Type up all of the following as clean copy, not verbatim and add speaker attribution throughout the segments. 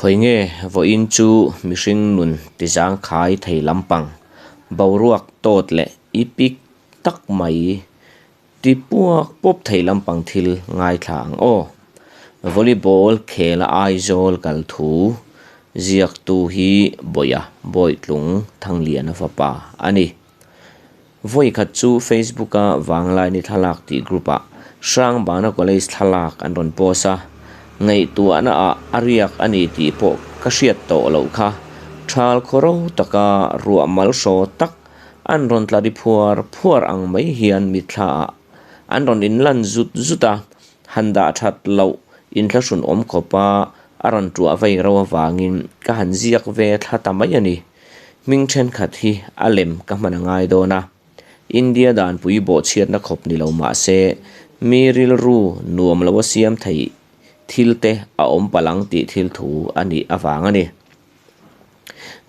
Speaker 1: Khawi nge vawiin chu mihring nun tizangkhai thei lampang, boruak tawt leh ipik tak mai ti puak pawp thei lampang thil ngaithla ang aw. Volleyball khela Aizawl kal thu ziaktu hi Bawia Bawitlung Thangliana fapa a ni. Vawi khat chu Facebook-a Vanglaini thlalak tih group-ah Hrangbana College thlalak an rawn post a, ngaihtuahna-ah a riak a ni tih pawh ka hriat tawh loh kha. Thal khawro taka ruah mal hraw tak an rawn tla ri phuar phuar ang mai hian mitthlaah an rawn inlan zut zut a, han dah that loh inthlahrun awm khawpa a rawn tuah vei ro avangin ka han ziak ve thla ta mai a ni. Hming thenkhat hi a lem ka hman a ngai dawn a, India danpui bawhchhiatna khawp ni lo mah se mi rilru nuam lo a siam theih thil te a awm palh ang tih thil thu a nih avang a ni.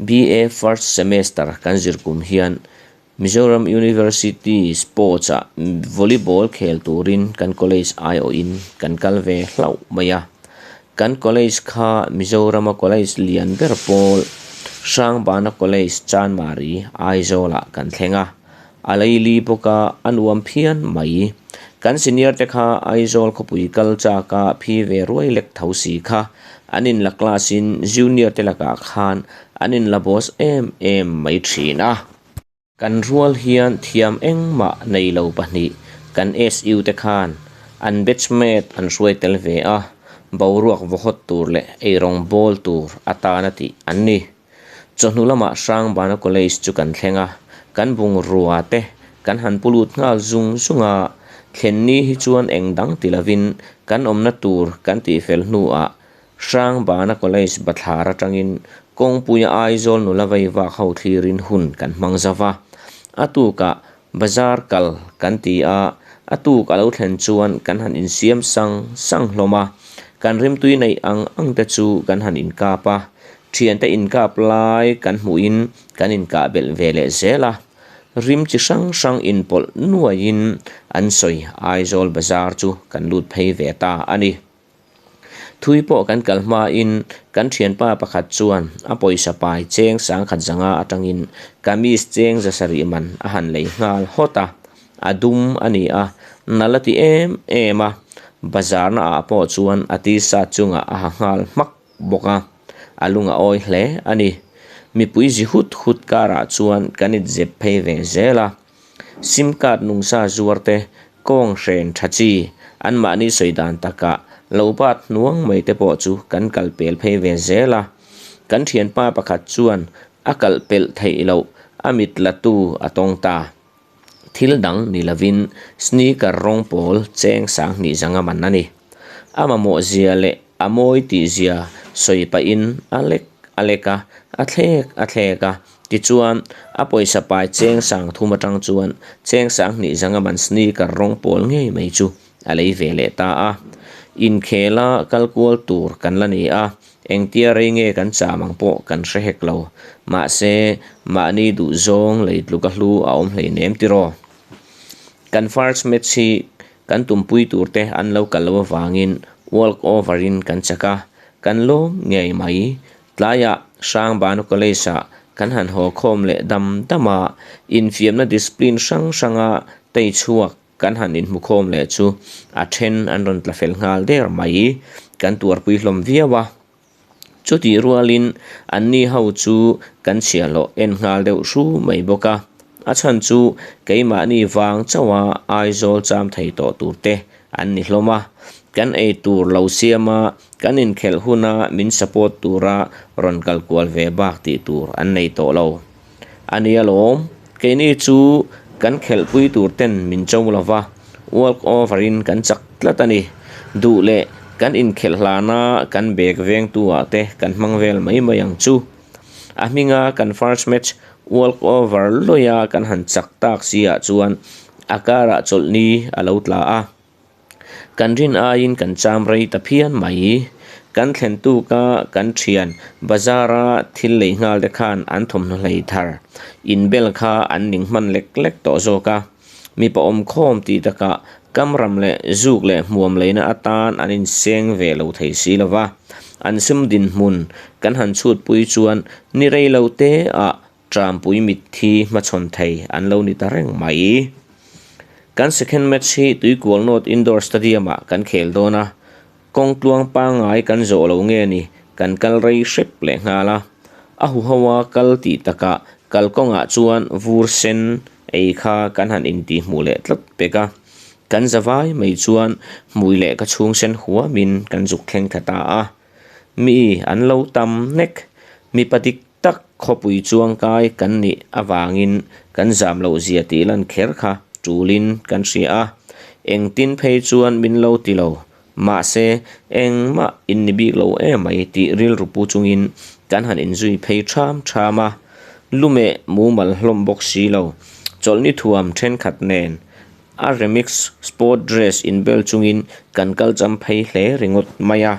Speaker 1: BA first semester kan zir kum hian Mizoram University Sports-ah volleyball khel turin kan college aiawhin kan kal ve hlauh mai a. Kan college kha Mizorama college lian ber pawl Hrangbana College Chanmari Aizawlah kan thleng a. A leili bawka a nuam phian mai. Kan senior te kha Aizawl khawpui kal chaka phi ve ruai lek tho si kha an inla class-in junior te lakah khan an inla boss em em mai thin a. Kan rual hian thiam engmah nei lo pahnih kan SU te khan an batchmate an hruai tel ve a, boruak vawhawt tur leh eirawng bawl tur atana tih an ni. Chawhnu lamah Hrangbana College chu kan thleng a, kan bungrua te kan han pu lut nghal zung zung a, thlen ni hi chuan eng dang ti lovin kan awmna tur kan tihfel hnuah Hrangbana College bathlar atangin kawngpuia Aizawl nula vei vak ho thlirin hun kan hmang zau va. A tukah bazar kal kan ti a, a tuk a lo thlen chuan kan han insiam sang sang hlawm a, kan rimtui neih ang ang te chu kan han inkap a, thiante inkap lai kan hmuhin kan inkah belh ve leh zel a. Rim chi hrang hrang inpawlh nuaiin an sawi Aizawl bazar chu kan lut phei ve ta a ni. Thui pawh kan kal hmain kan thianpa pakhat chuan a pawisa pai cheng sangkhat zanga atangin kamis cheng zasarih man a han lei nghal hawt a, a dum a ni a, nal a ti em em a, bazar na ah pawh chuan a t-shirt chungah a ha nghal hmak bawk a, a lung a awi hle a ni. Mipui zi hut hut karah chuan kan inzep phei ve zel a. Sim card nungsa zuar te, kawng hren tha chi, anmahni sawi dan takah lo bat hnuang mai te pawh chu kan kal pel phei ve zel a. Kan thianpa pakhat chuan a kalh pelh theih loh a mit la tu a tawng ta. Thil dang ni lovin sneaker rawng pawl cheng sanghnih zanga man a ni. A mamawh zia leh a mawi tih zia sawi pahin a lek a lek a, a thlek a thlek a. Tichuan, a pawisa pai cheng sang thum atang chuan cheng sang hnih zanga man sneaker rawng pawl ngei mai chu a lei ve leh ta a. Inkhela kal kual tur kan la ni a, engtia rei nge kan cham ang pawh kan hre hek lo. Mahse, mahni duhzawng lei tluka hlu a awm hleinem tiraw? Kan first match hi kan tumpui tur te an lo kal lo avangin walk over in kan chak a, kan lawm ngei mai. Tlaiah Hrangbana College ah kan han haw khawm leh dam dam a, infiamna discipline hrang hranga tei chhuak kan han inhmu khawm leh chu a then an rawn tla fel nghal der mai. Kan tuarpui hlawm viau a. Chutih rualin anni ho chu kan chhiahhlawh en nghal deuh hru mai bawk a, a chhan chu keimahni vang chauha Aizawl cham thei tawh tur te an ni hlawm a, kan ei tur lo siama kan inkhelh huna min support tura rawn kal kual ve bak tih tur an nei tawh lo. A nia lawm, keini chu kan khelhpui tur ten min cho lo va, walk over in kan chak tlat a ni. Duh leh kan inkhelh hlana kan bag vengtu ah te kan hmang vel mai mai ang chu. A hminga kan first match walk over lawia kan han chak tak si ah chuan a karah chawlhni a lo tla a. Kan rin aiin kan cham rei ta phian mai. Kan thlen tuka kan thian bazara thil lei nghal te khan an thawmhnaw hlei thar inbel kha an ning hman lek lek tawh zawk a. Mipa awmkhawm tih takah kamram leh zuk leh hmuam leina atan an inseng ve lo thei si lo va. An sum dinhmun kan han chhutpui chuan ni rei lo te ah Trampui mitthi hmachhawn thei an lo ni ta reng mai. Kan second match hi Tuikual North Indoor Stadium-ah kan khel dawn a, kawng tluang pangngai kan zawh lo nge ni kan kal rei hrep leh nghal a. A huhoa kal tih takah kalkawngah chuan vur sen ei kha kan han intihhmuh leh tlat pek a. Kan zavai mai chuan hmui leh ka chhung sen huamin kan zuk thleng thla ta a. Mi an lo tam nek. Mipa dik tak khawpui chuangkai kan nih avangin kan zam loh zia tih lan kher kha tulin kan hria a, engtin phei chuan min lo ti lo, mahse engmah in ni bik lo emai tih rilru pu chungin kan han inzui phei ṭham ṭham a, lumeh mumal hlawm bawk si lo, chawlhni thuam ṭhenkhat nen a remix sport dress inbel chungin kan kal cham phei hle ringawt mai a,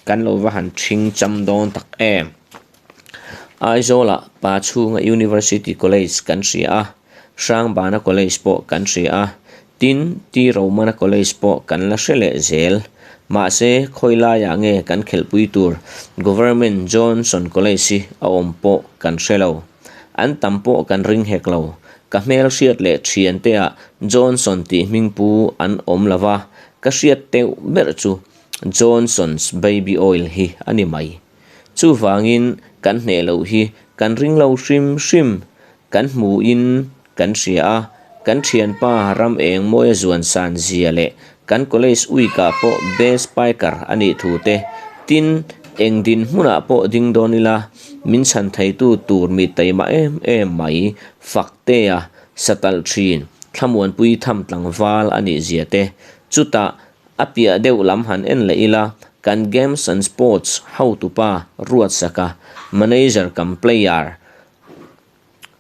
Speaker 1: kan lo va han ṭhing cham dawn tak em. Aizawlah pa chhunga University College kan hria a, Hrangbana College pawh kan hria a, tin T Romana College pawh kan la hre leh zel. Mahse, khawi laiah nge kan khelhpui tur Government Johnson College hi a awm pawh kan hre lo. An tam pawh kan ring hek lo. Ka hmel hriat leh thianteah Johnson tih hming pu an awm lo va, ka hriat teuh ber chu Johnson's Baby Oil hi a ni mai. Chuvangin kan hneh loh hi kan ring lo hrim hrim, kan hmuhin kan hria a, kan thianpa ram eng mawia zuan san zia leh kan college week-ah pawh best spiker a nih thu te, tin eng dinhmunah pawh ding dawn ila min chhan theitu tur mi taima em em mai Faktea satalh thin thlamuanpui tham tlangval a nih zia te, chutah A piah deuh lam han en leh ila, kan Games and Sports hotupa Ruatsaka, manager kam player,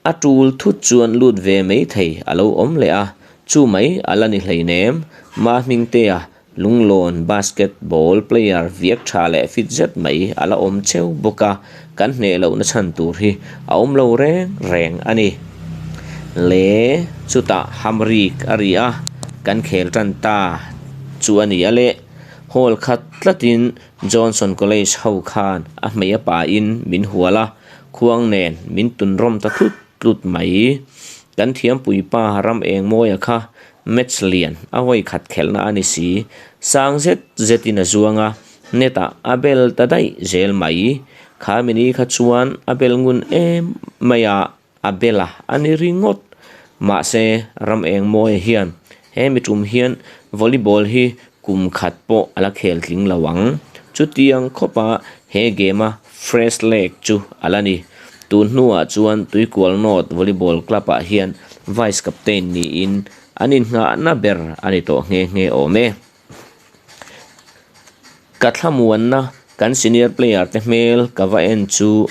Speaker 1: a tul thut chuan lut ve mai thei a lo awm leh a, chu mai a la ni hleinem. Mahmingtea Lunglawn basketball player viak tha leh fit zet mai a la awm cheu bawk a, kan hneh lohna chhan tur hi a awm lo reng reng a ni. Le chutah hamrik a ri a, kan khel tan ta chu a ni a le. Hall khat tlatin Johnson College ho khan a hmei a pain min hual a, khuang nen min tunrawm ta tlut tlut mai. Kan thiampui pa ram eng mawia kha match lian a vawi khat khelhna a ni si, sang zet zetin a zuang a, net ah a bel ta daih zel mai. Kha mini kha chuan a bel ngun em mai a, a bel a a ni ringawt. Mahse, ram eng mawia hian he mi tum hian volleyball hi kum khat pawh a la khel tling lo ang. Chutiang khawpa he game a fresh leg chu a la ni. Tun hnuah chuan Tuikual North Volleyball Club ah hian vice captain niin an innghahna ber a ni tawh nghe nghe awm e. Ka thlamuanna kan senior player te hmel ka va en chu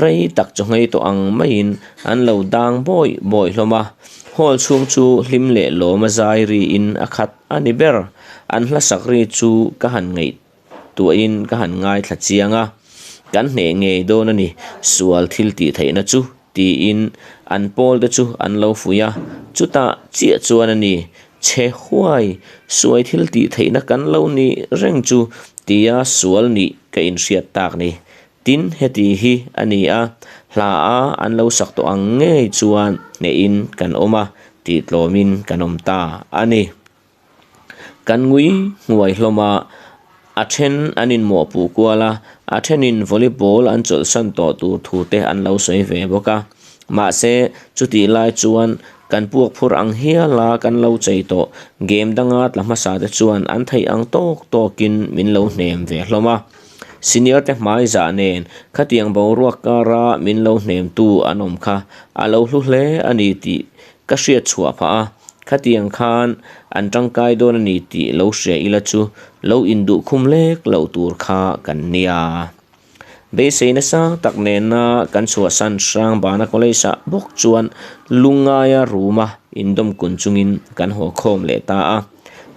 Speaker 1: rei tak chaw nghei tawh ang maiin an lo dang bawih bawih hlawm a, hall chhung chu hlim leh lawm a zai riin a khat a ni ber. An hlasak ri chu ka han ngaih tuahin ka han ngaithla chiang a, kan hneh ngei dawn a ni sual thil tih theihna chu tiin an pawl te chu an lo fuih a, chutah chiah chuan a ni chhe huai suai thil tih theihna kan lo nih reng chu tia sual nih ka inhriat tak ni. Tin heti hi a ni a, hla a an lo sak tawh ang ngei chuan hnehin kan awm a, tih tlawmin kan awm ta a ni. Kan ngui hnuai hlawm a, a then an inmawhpuh kual a, a thenin volleyball an chawlhsan tawh tur thu te an lo sawi ve bawk a. Mahse, chutih lai chuan kan puak phur ang hial a kan lo chei tawh game danga tla hmasa te chuan an theih ang tawk tawkin min lo hnem ve hlawm a. Senior te hmai zah nen khatiang boruak kara min lo hnemtu an awm kha a lo hlu hle a ni tih Ka hriat chhuah phah a, khatiang khan an tangkai dawn a ni tih lo hria ila chu lo induh khum lek loh tur kha kan nia. Beisei nasa tak nena kan chhuahsan Hrangbana College ah bawk chuan lungngaia room-a indawm kun chungin kan haw khawm leh ta a.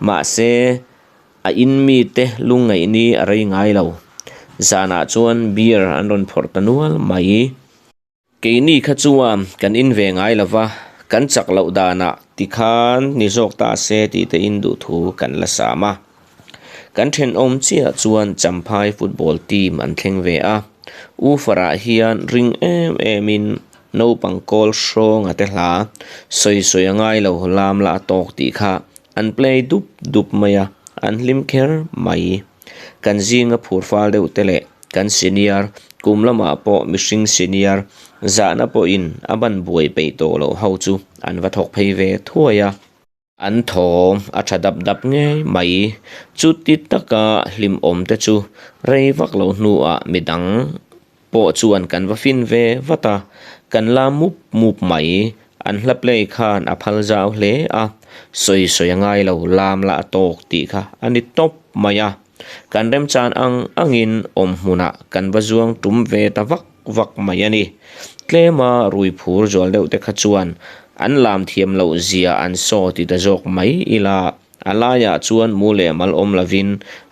Speaker 1: Mahse, a in mite lungngaih ni a rei ngai lo. Zanah chuan beer an rawn phawrh ta nual mai. Keini kha chuan kan in ve ngai lo va, kan chak loh danah tikhan ni zawk ta se tih te in duh thu kan la sam a. Kan thenawm chiah chuan Champhai football team an thleng ve a. Woofer-ah hian ring em emin naupang kawl hrawnga te hla sawi sawi a ngai lo lam la a tawk tih kha an play dup dup mai a, an hlim kher mai. Kan zinga phur fal deuh te leh kan senior kum lamah pawh mihring senior zahna pawhin a ban buai peih tawh loh ho chu an va thawk phei ve thuai a. An thawm a tha dap dap ngei mai. Chuti taka hlimawm te chu rei vak lo hnuah midang pawh chuan kan va fin ve vat a, kan la mup mup mai. An hla play khan a phal zau hle a, sawi sawi a ngai lo, lam lah a tawk tih kha a ni tawp mai a. Kan remchan ang angin awm hmunah kan va zuang tum ve ta vak vak mai a ni. Tlema rui phur zual deuh te kha chuan an lam thiam loh zia an saw ti ta zawk mai ila, a laiah chuan mu leh mal awm lovin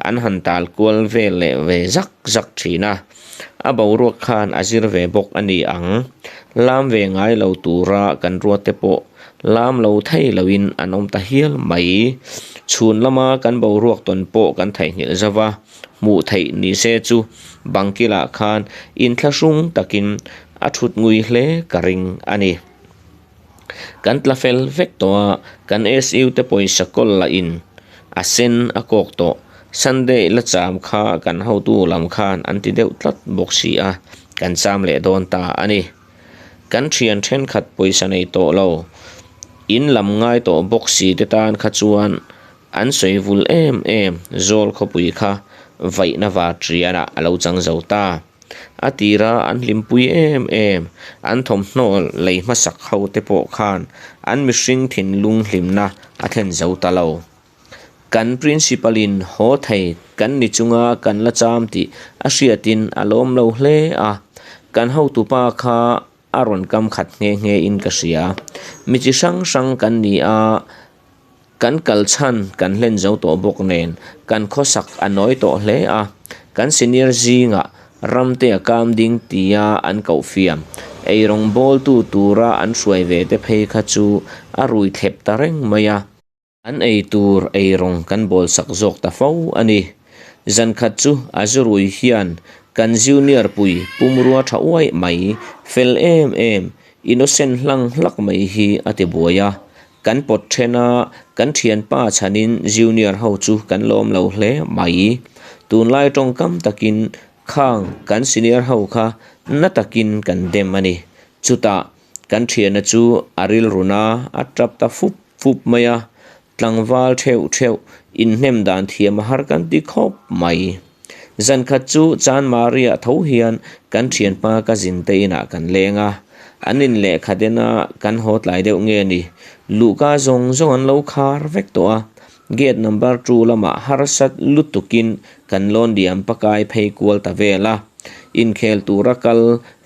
Speaker 1: an han tal kual vel leh ve zak zak thin a. A boruak khan a zir ve bawk a ni ang. Lam ve ngai lo tura kan ruat te pawh lam lo thei loin an awm ta hial mai. Chhun lama kan boruak tawn pawh kan theihnghilh zauh a. Hmuh theih ni se chu bangkilah khan inthlahrung takin a thut ngui hle ka ring a ni. Kan tla fel vek tawh a, kan SU te pawisa kawl lah in a sen a kawk tawh. Sunday la cham kha kan hotu lam khan an ti deuh tlat bawk si a, kan cham leh dawn ta a ni. Kan thian thenkhat pawisa nei tawh lo, in lam ngai tawh bawk si te tan kha chuan An sawi vul em em, Zawl khawpui kha vaihna varṭianah a lo chang zo ta. A tira an hlimpui em em, an thawmhnaw lei hmasak ho te pawh khan an mihring thinlung hlimna a thlen zo ta lo. Kan Principal-in haw thei kan ni chunga kan la cham tih a hriatin a lawm lo hle a, kan hotupa kha a rawn kam khat nghe nghe in ka hria. Mi chi hrang hrang kan ni a. Kan kal chhan kan hlen zo tawh bawk nen kan khawsak a nawi tawh hle a, kan senior zingah Ramtea kam ding tia an koh fiam. Eirawng bawltu tura an hruai ve te phei kha chu a rui thlep ta reng mai a. An ei tur eirawng kan bawlsak zawk ta fo a ni. Zankhat chu a zurui hian kan junior pui pumrua tha uaih mai, fel em em, innocent hlang hlak mai hi a ti buai a. Kan pawt then a, kan thianpa chhanin junior ho chu kan lawm lo hle mai. Tunlai tawngkam takin khang kan senior ho kha na takin kan dem a ni. Chutah kan thiana chu a rilrun a, a tap ta fup fup mai a, tlangval theuh theuh inhnem dan thiam a har kan ti khawp mai. Zankhat chu Chanmari ah tho hian kan thianpa ka zin te inah kan leng a, an in lehkha den a kan haw tlai deuh nge ni, luhka zawng zawng an lo khar vek tawh a, gate number two lamah harsat lutukin kan lawn diam pakai phei kual ta vel a, inkhel tura kal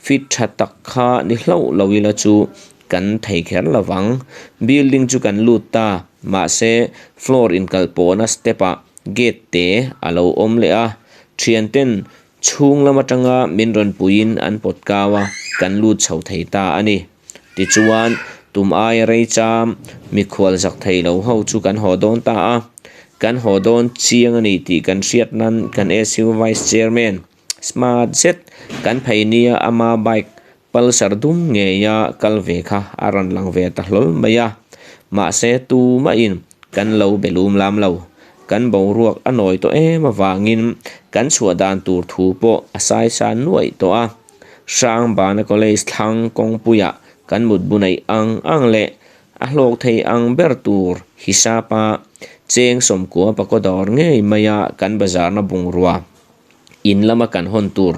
Speaker 1: fit tha tak kha ni hlauh lo ila chu kan thei kher lovang. Building chu kan lut ta, mahse floor inkalpawhna step ah Gate te a lo awm leh a, thianten chhung lam atanga min rawn puiin an pawt kau a, kan lut chho thei ta a ni. Tichuan, tum aia rei cham mikhual zak thei lo ho chu kan haw dawn ta a, kan haw dawn chiang a ni tih kan hriat nan kan SU Vice Chairman Smart zet kan phei nia ama bike Pulsar dum ngeia kal ve kha a rawn lang ve ta hlawl mai a, mahse tumahin kan lo be lum lam lo. Kan boruak a nawi tawh em avangin kan chhuah dan tur thu pawh a saisa nuaih tawh a. Hrangbana College thlang kawngpuiah kan mutbu neih ang ang leh a hlawk thei ang ber tur hisapa cheng sawmkua pakaw dawr ngei maia kan bazarna bungrua In lama kan hawn tur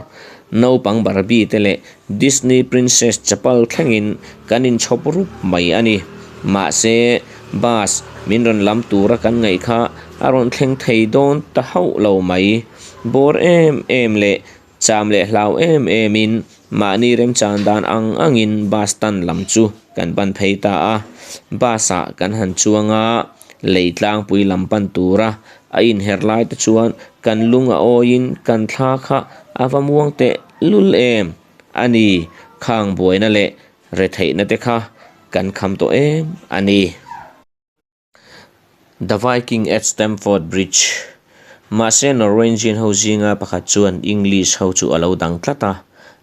Speaker 1: naupang Barbie te leh Disney Princess chapal thlengin kan inchhawp rup mai a ni. Mahse, bus min rawn lam tura kan ngaih kha a rawn thleng thei dawn ta hauh lo mai. Bawr em em leh cham leh hlau em emin mahni remchan dan ang angin bus stand lam chu kan pan phei ta a. Bus ah kan han chuang a, lei tlangpui lam pan tura A inher lai te chuan kan lung a awiin kan thla kha a va muang teh lul em? A ni, khang buaina leh retheihna te kha kan kham tawh em a ni. The Viking at Stamford Bridge. Mahse Norwegian ho zinga pakhat chuan English ho chu a lo dang tlat a,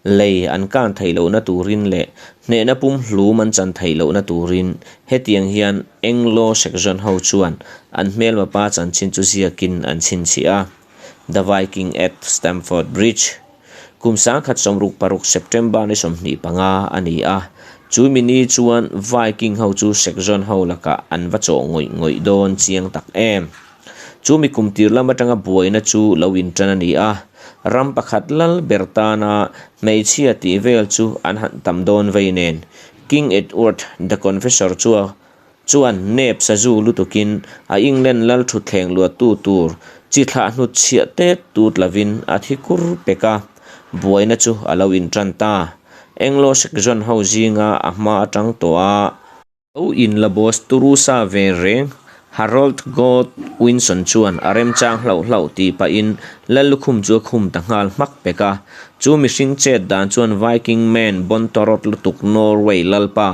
Speaker 1: lei an kan theih lohna turin leh hnehna pumhlum an chan theih lohna turin hetiang hian Anglo-Saxon ho chuan an hmelma pa chanchin chu ziakin an chhinchhiah a, The Viking at Stamford Bridge. Kum 1966 September ni 25 a ni a, chu mi ni chuan Viking ho chu Saxon ho lakah an va chawh ngawih ngawih dawn chiang tak em. Chu mi kum tir lam atanga buaina chu lo intan a ni a, ram pakhat lal ber tana hmeichhia tih vel chu an han tam dawn vei nen. King Edward the Confessor chua chuan nep sazu lutukin a England lal thutthleng luattu tur chi thlah hnut chhiah tet tut lovin a thi kur pek a, buaina chu a lo intan ta. Anglo-Saxon ho zinga a hma atang tawh a. Lo in la boss Turusa ve reng Harold Godwinson chuan a remchang hlauh hlauh tih pahin Lallukhum chu a khum ta nghal hmak pek a. Chu mihring chet dan chuan Viking man bon tawrawt lutuk Norway lalpa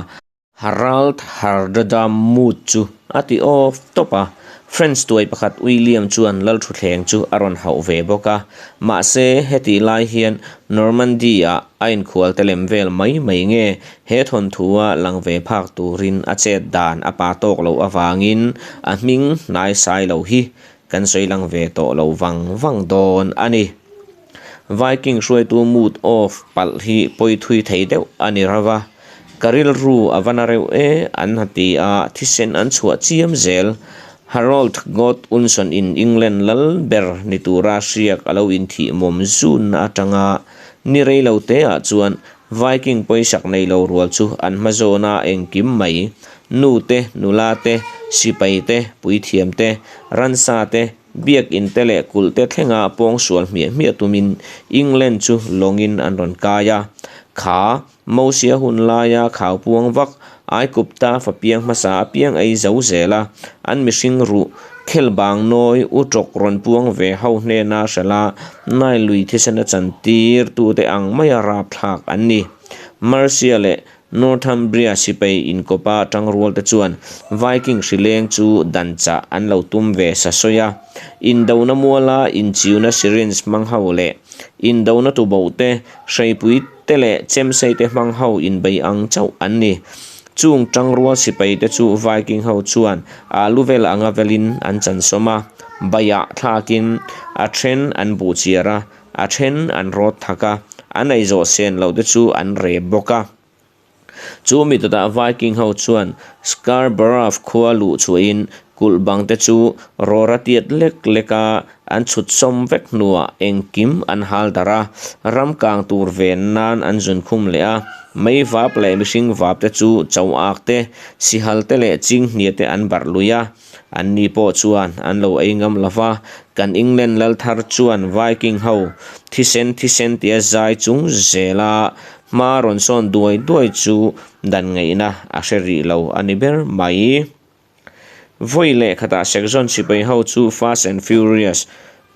Speaker 1: Harald Hardrada mood chu a ti off tawp a. French tuai pakhat William chuan Lalthuthleng chu a rawn hauh ve bawk a. Mahse, hetih lai hian Normandy-ah a inkhual te lem vel mai mai nge He thawnthua lang ve phak turin a chet dan a pa tawk loh avangin a hming hnai sai lo hi kan sawi lang ve tawh lo vang vang dawn a ni. Viking hruaitu mood off palh hi pawi thui thei deuh a ni rau a, ka rilru a va na reuh e an ha ti a, thisen an chhuah chiam zel. Harold Godwinson in England lal ber ni tura hriak a lo inthih mawm zunna atanga ni rei lo te ah chuan Viking pawisak nei lo rual chu an hma zawna engkim mai, nu te, nula te, sipai te, puithiam te, ransa te, biakinn te leh kulh te thlenga pawngsual hmiah hmiah tumin England chu lawngin an rawn kai a. Kha, Mosia hun laia khau puang vak, Aikupta fa piang hmasa apiang ei zo zel a, an mihring ruh khel bang nawi u tawk rawn puang ve ho hnena hrela Nile lui thisena chantir tute ang maia rapthlak an ni. Mercia leh Northumbria sipai inkawpa tangrual te chuan Viking hrileng chu dan chah an lo tum ve sa sawi a, indona muala inchiuna syringe hmang ho leh indona tuboh te hreipui te leh chemsei te hmang ho inbei ang chauh an ni. Chung tangrual sipai te chu Viking ho chuan alu vel anga velin an chansawm a, baiah thlakin a then an buh chiar a, a then an rawt thak a, an ei zawh sen loh te chu an rep bawk a. Chu mi dawtah Viking ho chuan Scarborough khua luh chhuahin kulh bang te chu rawra tiat lek lek a an chhut sawm vek hnuah engkim an hal darh a, ram kang tur ven nan an zun khum leh a, mei vap leh mihring vap te chu cho ak te, sihal te leh chinghnia te an barh lui a, an ni pawh chuan an lo ei ngam lo va, kan England lal thar chuan Viking ho thisen thisen tia zai chung zela hma rawn sawn duai duai chu dan ngaihna a hre rih lo a ni ber mai. Vawi leh khatah Saxon sipai ho chu Fast and Furious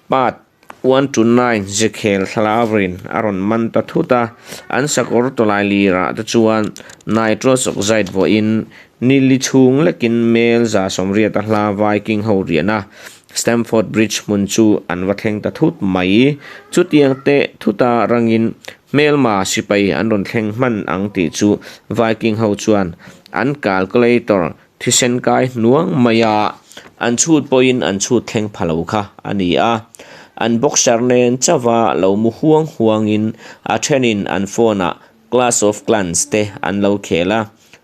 Speaker 1: Part 1 to 9 Zekhel thlalaurin a rawn man ta thut a, an sakawr tawlai lirah te chuan nitrous oxide vawiin ni li chhung lekin mel 180 a hla Viking ho riahna Stamford Bridge hmun chu an va thleng ta thut mai. Chutiang teh thuta rangin hmelma sipai an rawn thleng hman ang tih chu Viking ho chuan an calculator Thisen kai hnuang mai a, an chhut pawhin an chhut thleng pha lo kha a ni a. An boxer nen chauha lo mu huang huangin a thenin an phone ah Clash of Clans te an lo khel a.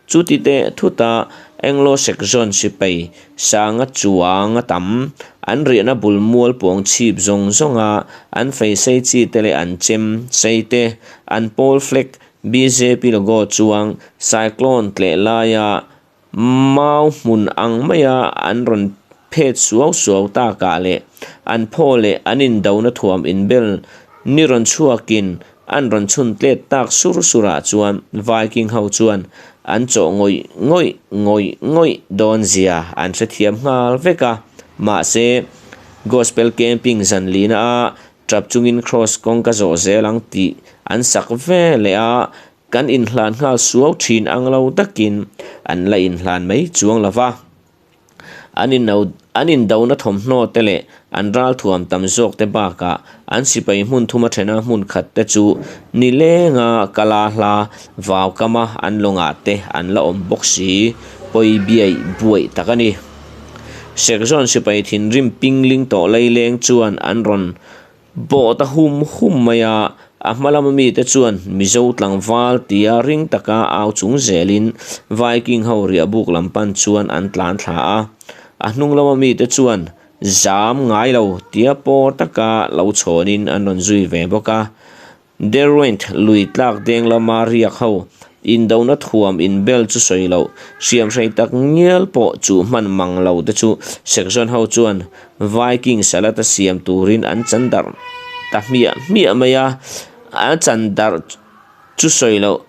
Speaker 1: Chuti teh thuta Anglo-Saxon sipai sanga chuang a tam, an riahna bul mual puang chhip zawng zawnga an fei sei chi te leh an chem sei te, an pawl flag Bjp logo chuang cyclone tleh laia mau hmun ang maia an rawn phet suau suau takah leh an phaw leh an indona thuam inbel ni rawn chhuakin an rawn chhun tlet tak sur surah chuan Viking ho chuan an chawh ngawih ngawih ngawih ngawih dawn zia an hrethiam nghal vek a. Mahse, Gospel Camping zan lina a Tap chungin Kraws kawng ka zawh zel ang tih an sak ve leh a, kan inhlan nghal suau thin ang lo takin an la inhlan mai chuang lo va. An an indona thawmhnaw te leh an ralthuam tam zawk te bakah an sipai hmun thuma thena hmun khat te chu nilenga kala hla vau kama an lawngah te an la awm bawk si. Pawi biaih buaih tak a ni. Sekzawn sipai thinrim pingling tawh laileng chuan an rawn Bawh ta hum hum mai a, a hma lama mite chuan Mizo tlangval tia ring taka au chung zelin Viking ho riahbuk lam pan chuan an tlan thla a. A hnung lama mite chuan zam ngai lo tia pawr taka lo chhawnin an rawn zui ve bawk a. Derwent lui tlak deng lama riak ho indona thuam inbel chu sawi loh, hriamhrei tak ngial pawh chuh hman mang lo te chu Saxon ho chuan Viking salad a siam turin an chan darh ta hmiah hmiah mai a, an chan darh chu sawi loh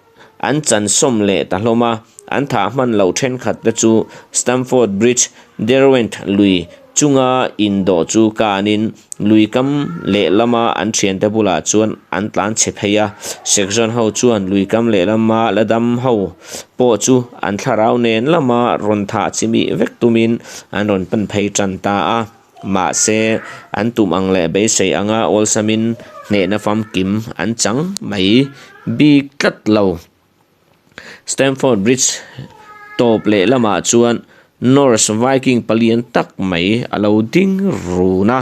Speaker 1: an chan sawm leh ta hlawm a, an thah hman loh thenkhat te chu Stamford Bridge, Derwent lui chunga indawh chu kanin lui kam lehlama an thiante bulah chuan an tlan chhe phei a, Saxon ho chuan lui kam lehlama la dam ho pawh chu an thlarau nen lama rawn thah chimih vek tumin an rawn pan phei tan ta a. Mahse, an tum ang leh beisei anga awlsamin hnehna famkim an chang mai bik tlat lo. Stamford Bridge tawp leh lamah chuan Norse Viking palian tak mai a lo ding run a.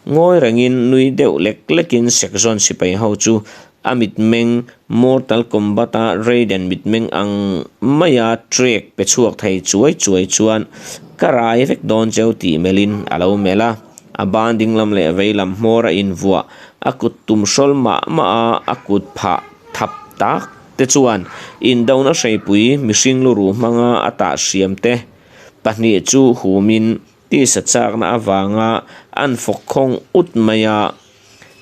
Speaker 1: Ngawi rengin nui deuh lek lekin Saxon sipai ho chu a mitmeng Mortal Kombat-a Raiden mitmeng ang maia trek pe chhuak thei chuai chuai chuan ka rai vek dawn cheu tih melhin a lo melh a. A ban dinglam leh veilam hmawr a invuah, a kut tum hrawl mah mah a, a kut phah thap tak te chuan indona hreipui mihring luruh hmanga a tah hriam te pahnih chu humin tisa chakna avanga an fawk khawng ut mai a.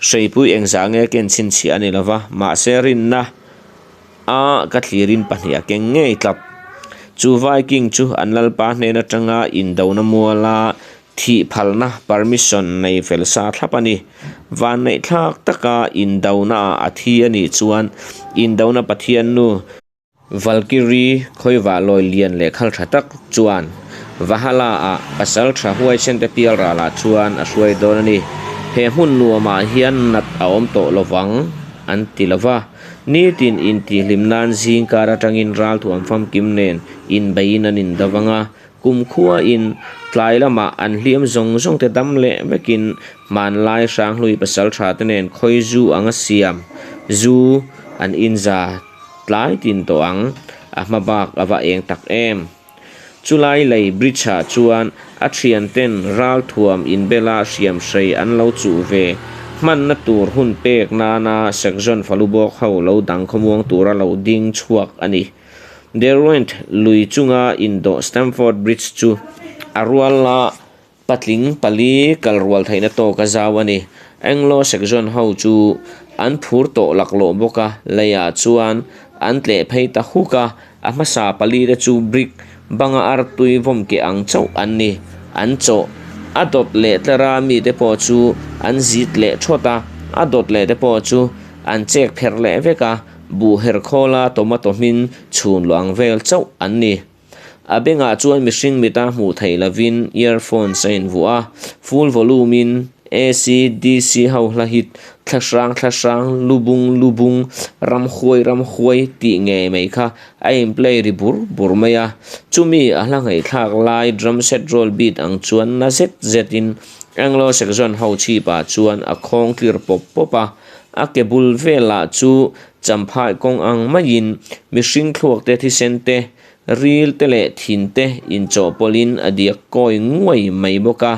Speaker 1: Hreipui engzah nge ken chhinchhiah a ni lo va, mahse rinna a ka thlirin pahnih a keng ngei tlat. Chu Viking chu an lalpa hnen atanga indona muala Thih phalna, permission, nei fel sa thlap a ni. Vanneihthlak taka indonaah a thi a nih chuan indona Pathiannu, Valkyrie khawivah lawi lian leh khal tha tak chuan Valhalla-ah pasal tha huaisente pial ralah chuan a hruai dawn a ni. He hmun nuamah hian nat a awm tawh lovang an ti lo va. Nitin intihhlim nan zingkar atangin ralthuam famkim nen inbeiin an indo vang a. Kumkhuain tlai lamah an hliam zawng zawng te dam leh vekin hmanlai Hranghlui pasaltha te nen khawi zu anga siam zu an inza tlai tin tawh ang, a hma bak a va eng tak em. Chulai lei bridge ah chuan a thian ten ralthuam inbela hriamhrei an lo chuh ve hmanna tur hun pek nana Saxon Falubawk ho lo dang khawmuang tura lo ding chhuak a ni. Derwent lui chunga indawh Stamford Bridge chu a ruala patling pali kal rual theihna tawk a zau a ni. Anglo-Saxon ho chu an phur tawh laklawh bawk a, leiah chuan an tleh phei ta huk a, a hmasa pali te chu brick banga artui vawm keh ang chauh an ni. An chawh a dawt leh tlara mite pawh chu an zit leh thawt a, a dawt leh te pawh chu an chek pherh leh vek a. Buh her khawla tomato hmin chhun luang vel chauh an ni. A bengah chuan mihring mita hmuh theih lovin earphones a invuah a, full volume in AC, DC ho hla hit thla hrang thla hrang, lu bung lu bung, ram huai ram huai tih ngei mai kha a in play ri bur bur mai a. Chumi a hla ngaihthlak lai drum set roll beat ang chuan na zet zet in Anglo-Saxon ho chhipah chuan a khawng tlir pawp pawp a. A ke bul velah chu champhai kawng ang maiin mihring thluak te thisen te, ril te leh thin te inchawhpawlhin a diak kawi nguai mai bawk a.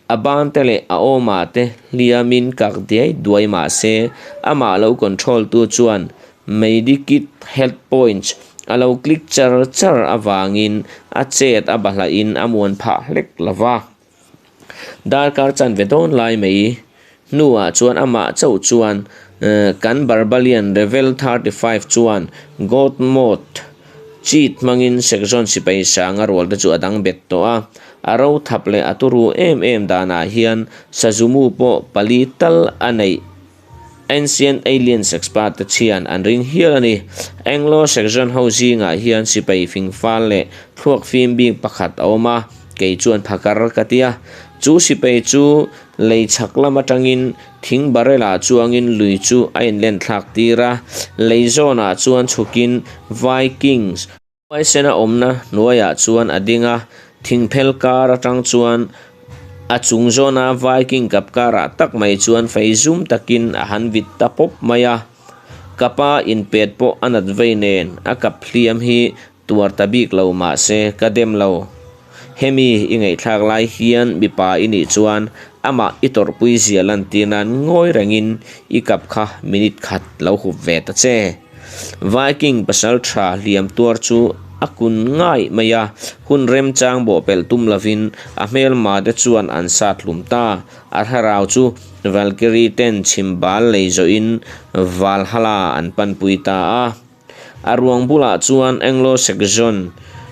Speaker 1: A ban te leh a awmah te hliamin kak diai duai mah se amah lo control tu chuan Medikit health points a lo click char char avangin a chet a bahlahin a muan phah hlek lo va. Darkar chanve dawn lai mai hnuah chuan amah chauh chuan kan Barbalian Revel 35 chuan God Mode cheat hmangin Saxon sipai sanga rual te chu a dang bet tawh a. A ro thap leh a turu em em danah hian Sazumu pawh pali tal a neih Ancient Aliens expert te chhian an ring hial a ni. Anglo-Saxon ho zingah hian sipai fingfal leh thluak fim bik pakhat a awm a. Kei chuan phakar ka ti a. Chu sipai chu lei chhak lam atangin thing barrel ah chuangin lui chu a inlen thlak tir a. Lei zawnah chuan chhukin Vikings. Huaisena awmna hnuaiah chuan a ding a, thingphel kar atang chuan a chung zawna Viking kap karah tak mai chuan fei zum takin a han vit ta pawp mai a. Kapa inpet pawh a nat vei nen a kap hliam hi tuar ta bik lo mahse ka dem lo. Hemi i ngaihthlak lai hian mipa i nih chuan amah i tawrhpui zia lantir nan ngawi rengin i kap kha minute khat lo hup ve ta che. Viking pasal tha hliam tuar chu a kun ngai mai a, hun remchang bawhpelh tum lovin a hmelma te chuan an sat hlum ta. A thlarau chu Valkyrie ten chhimbal lei zawhin Valhalla an panpui ta a. A ruang bulah chuan Anglo-Saxon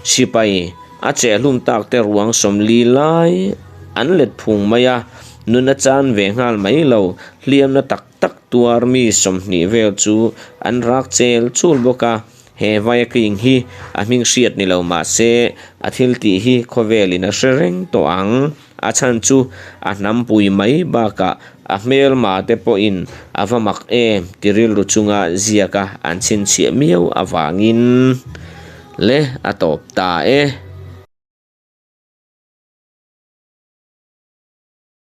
Speaker 1: sipai a chehhlum tak te ruang 40 lai an let phung mai a, nun a chan ve nghal mai lo, hliamna tak tak tuar mi 20 vel chu an rak chel chul bawk a, he Viking hi a hming hriat ni lo mah se a thil tih hi khawvelin a hre reng tawh ang. A chhan chu a hnampui mai bakah a hmelma te pawhin a va mak em ti rilru chunga ziaka an chhinchhiah miau avangin le a tawp ta e.